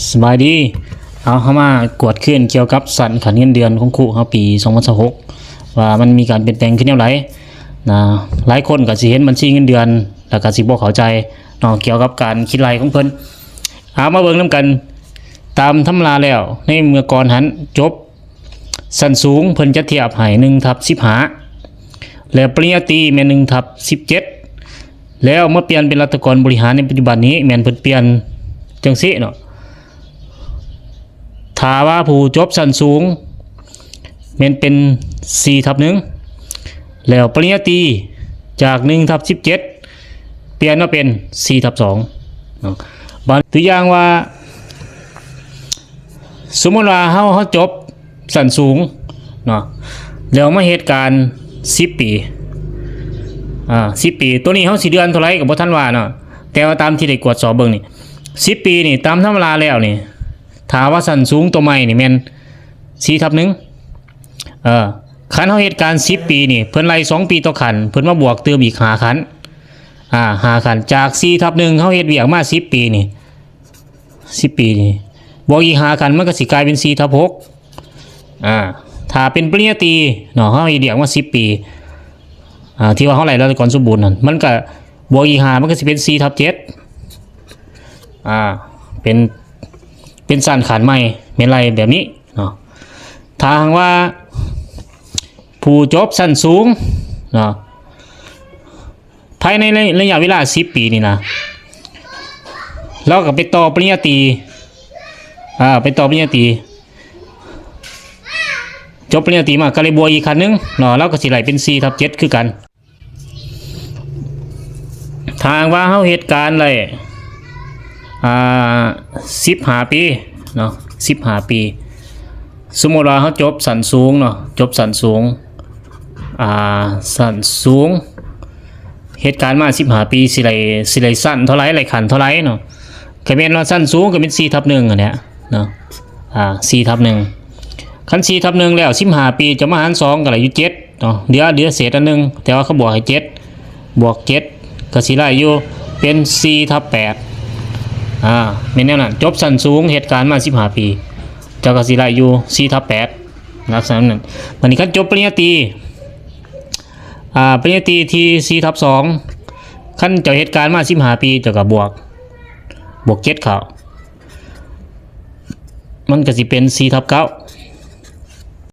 ສະບາຍດີ. ເອົາ ເຮົາມາກວດຄືນກ່ຽວກັບຊັ້ນຂັ້ນເງິນເດືອນຂອງຄູເຮົາປີສອງພັນຊາວຫົກ ວ່າມັນມີການປ່ຽນແປງຂຶ້ນແນວໃດນະ. ຫຼາຍຄົນກໍຊິເຫັນບັນຊີເງິນເດືອນ ແລ້ວກໍຊິບໍ່ເຂົ້າໃຈເນາະ ກ່ຽວກັບການຄິດໄລ່ຂອງເພິ່ນ. ເອົາ ມາເບິ່ງນຳກັນ. ຕາມທຳລາແລ້ວ ໃນເມື່ອກ່ອນຫັ້ນ ຈົບຊັ້ນສູງເພິ່ນຈະທຽບໃຫ້ໜຶ່ງທັບສິບຫ້າ ແລ້ວປະລິນຍາຕີແມ່ນໜຶ່ງທັບສິບເຈັດ ແລ້ວມາປ່ຽນເປັນລັດຖະກອນບໍລິຫານໃນປັດຈຸບັນນີ້ ແມ່ນເພິ່ນປ່ຽນຈັ່ງຊີ້ເນາະ. ຖ້າວ່າຜູ້ຈົບຊັ້ນສູງແມ່ນເປັນສີ່ທັບໜຶ່ງ ແລ້ວປະລິນຍາຕີຈາກໜຶ່ງທັບສິບເຈັດ ປ່ຽນມາເປັນສີ່ທັບສອງເນາະ. ບາດ ຕົວຢ່າງວ່າ ສົມມຸດວ່າເຮົາ ເຮົາຈົບຊັ້ນສູງເນາະ ແລ້ວມາເຮັດການສິບປີ ອາ ສິບປີ ໂຕນີ້ເຮົາຊິເດືອນເທົ່າໃດກໍບໍ່ທັນວ່າເນາະ ແຕ່ວ່າຕາມທີ່ໄດ້ກວດສອບເບິ່ງນີ້ ສິບປີນີ້ ຕາມທຳມະດາແລ້ວນີ້ ຖ້າວ່າຊັ້ນສູງໂຕໃໝ່ນີ້ແມ່ນສີ່ທັບໜຶ່ງ ເອີ ຄັນເຮົາເຮັດການສິບປີນີ້ ເພິ່ນໄລ່ສອງປີຕໍ່ຂັ້ນ ເພິ່ນມາບວກຕື່ມອີກຫ້າຂັ້ນ ອາ ຫ້າຂັ້ນ ຈາກສີ່ທັບໜຶ່ງ ເຮົາເຮັດວຽກມາສິບປີນີ້ ສິບປີນີ້ ບວກອີກຫ້າຂັ້ນ ມັນກໍຊິກາຍເປັນສີ່ທັບຫົກ ອາ ຖ້າເປັນປະລິນຍາຕີເນາະ ເຮົາເຮັດວຽກມາສິບປີ ອາ ທີ່ວ່າເຮົາໄລ່ລັດຖະກອນສົມບູນນັ້ນ ມັນກໍບວກອີກຫ້າ ມັນກໍຊິເປັນສີ່ທັບເຈັດ ອາ ເປັນ ເປັນຊັ້ນຂັ້ນໃໝ່ ແມ່ນໄລ່ແບບນີ້ເນາະ. ຖ້າຫາກວ່າຜູ້ຈົບຊັ້ນສູງເນາະ ພາຍໃນໄລ ໄລຍະເວລາສິບປີນີ້ນະ ລາວກໍໄປຕໍ່ປະລິນຍາຕີ ອາ ໄປຕໍ່ປະລິນຍາຕີ ຈົບປະລິນຍາຕີມາກໍເລີຍບວກອີກຂັ້ນໜຶ່ງເນາະ ລາວກໍຊິໄດ້ເປັນສີ່ທັບເຈັດຄືກັນ. ຖ້າຫາກວ່າເຮົາເຮັດການໄດ້ ອາ ສິບຫ້າປີເນາະ ສິບຫ້າປີ ສົມມຸດວ່າເຮົາຈົບຊັ້ນສູງເນາະ ຈົບຊັ້ນສູງ ອາ ຊັ້ນສູງ ເຮັດການມາສິບຫ້າປີ ຊິໄດ້ ຊິໄດ້ຊັ້ນເທົ່າໃດ ໄດ້ຂັ້ນເທົ່າໃດເນາະ. ກໍແມ່ນວ່າຊັ້ນສູງກໍແມ່ນສີ່ທັບໜຶ່ງຫັ້ນແຫຼະເນາະ ອາ ສີ່ທັບໜຶ່ງ ຄັນສີ່ທັບໜຶ່ງແລ້ວ ສິບຫ້າປີຈະມາຫານສອງກໍໄດ້ຢູ່ເຈັດເນາະ ເຫຼືອ ເຫຼືອເສດອັນໜຶ່ງ ແຕ່ວ່າເຂົາບວກໃຫ້ເຈັດ ບວກເຈັດ ກໍຊິໄດ້ຢູ່ເປັນສີ່ທັບແປດ ອາ ແມ່ນແນວນັ້ນ. ຈົບຊັ້ນສູງເຮັດການມາສິບຫ້າປີ ເຈົ້າກໍຊິໄດ້ຢູ່ສີ່ທັບແປດ ລັກສະນະນັ້ນ. ບັດນີ້ຄັນຈົບປະລິນຍາຕີ ອາ ປະລິນຍາຕີທີ່ສີ່ທັບສອງ ຄັນເຈົ້າເຮັດການມາສິບຫ້າປີ ເຈົ້າກໍບວກ ບວກເຈັດເຂົ້າ ມັນກໍຊິເປັນສີ່ທັບເກົ້າ